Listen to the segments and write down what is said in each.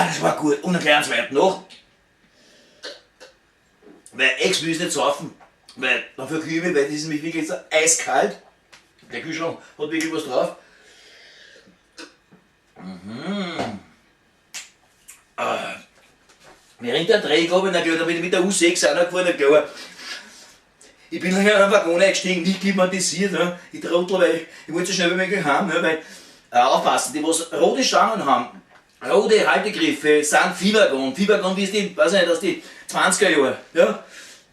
Das war gut. Und einen kleinen zweiten noch. Weil Ex will ich nicht saufen, weil dann verkühle ich mich, weil das ist nämlich wirklich so eiskalt. Der Kühlschrank hat wirklich was drauf. Mhm. Ah. Während der Dreh gehabt, na klar, da bin ich mit der U6 auch noch gefahren, na klar. Ich bin in einen Waggon eingestiegen, nicht klimatisiert, ne? Ich Trottel, weil ich wollte so schnell wie möglich heim, ne? Weil, aufpassen, die was rote Stangen haben, rote Haltegriffe, sind Viehwaggon. Viehwaggon, wie ist die, weiß ich nicht, aus die 20er Jahre, ja?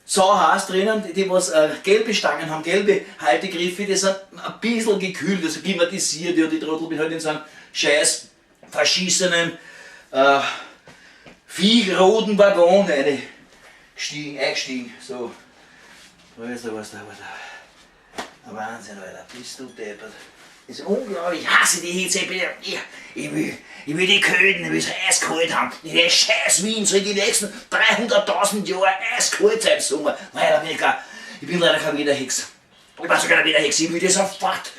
Sau heiß drinnen, die was gelbe Stangen haben, gelbe Haltegriffe, die sind ein bisschen gekühlt, also klimatisiert, ja, die Trottel bin halt in so einem scheiß verschissenen viehroten Waggon eingestiegen, so. Was da, was da, was da. Wahnsinn, Alter, bist du deppert. Das ist unglaublich, ich hasse die Hitze, ich will die Köden, ich will es eiskalt haben. Der scheiß Wien soll die nächsten 300.000 Jahre eiskalt sein im Sommer. Nein, da bin ich gar, ich bin leider kein Wetterhex. Ich bin sogar kein Wetterhex, ich will das sofort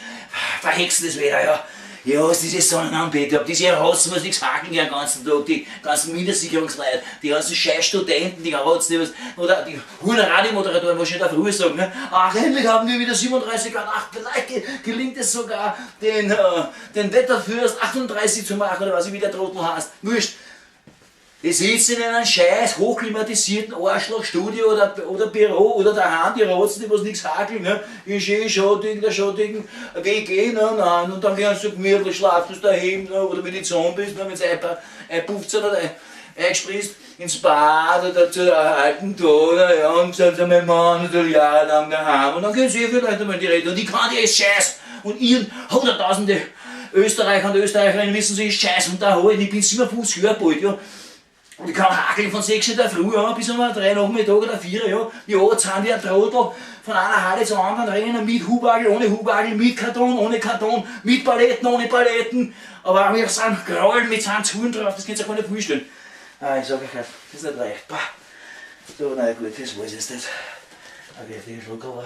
verhexen, das Wetter, ja. Ja, diese Sonnenanbeter, diese Rotzen, was nichts haken den ganzen Tag, die ganzen Mindersicherungsleute, die ganzen scheiß Studenten, die Rotzen, die was, oder die huren Radiomoderatoren, was ich da früher sagen, ne? Ach, endlich haben wir wieder 37 Grad, ach, vielleicht gelingt es sogar, den Wetterfürst 38 zu machen, oder was ich wieder Trottel heißt. Wurscht. Die sitzen in einem scheiß hochklimatisierten Arschlochstudio oder Büro oder daheim, die Rotzen, die was nichts hakeln, ne? In schön schattigen, der schattigen WG, ne? Nein, und dann gehen sie gemütlich schlafen sie daheim, ne? Oder wenn die Zombies, ne? Wenn sie einpufft sind oder eingespritzt ins Bad oder zu der alten Tode, ja, und sind sie mein Mann und jahrelang daheim und dann gehen sie vielleicht einmal in die Rede und die kann die ist scheiß und ihren Hunderttausende Österreicher und Österreicherinnen wissen sich scheiß und da holen, ich bin 57 Jahre alt, ja. Und ich kann hakeln von 6 in der Früh an bis um 3 Nachmittag oder 4, ja. Ja, sind wir ein Trottel von einer Halle zur anderen rennen, mit Hubagel, ohne Hubagel, mit Karton, ohne Karton, mit Paletten, ohne Paletten. Aber wir sind Grollen mit 20 Huren drauf, das könnt ihr euch gar nicht vorstellen. Ah, ich sag euch, das ist nicht leicht. Bah. So, na gut, das war's jetzt nicht. Okay, den Schluck aber.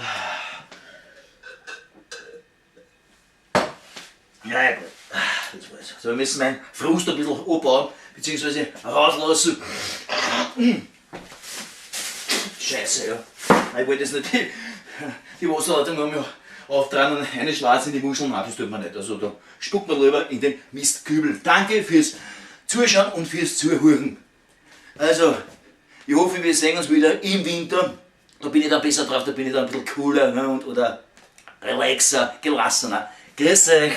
Ja, gut. Das war's. So, wir müssen meinen Frust ein bisschen abbauen, beziehungsweise rauslassen. Scheiße, ja. Ich wollte jetzt nicht die Wasserleitung haben ja auftragen und eine Schwarz in die Muscheln haben, das tut man nicht. Also da spuckt man lieber in den Mistkübel. Danke fürs Zuschauen und fürs Zuhören. Also, ich hoffe, wir sehen uns wieder im Winter. Da bin ich dann besser drauf, da bin ich dann ein bisschen cooler, ne, und, oder relaxer, gelassener. Grüß euch!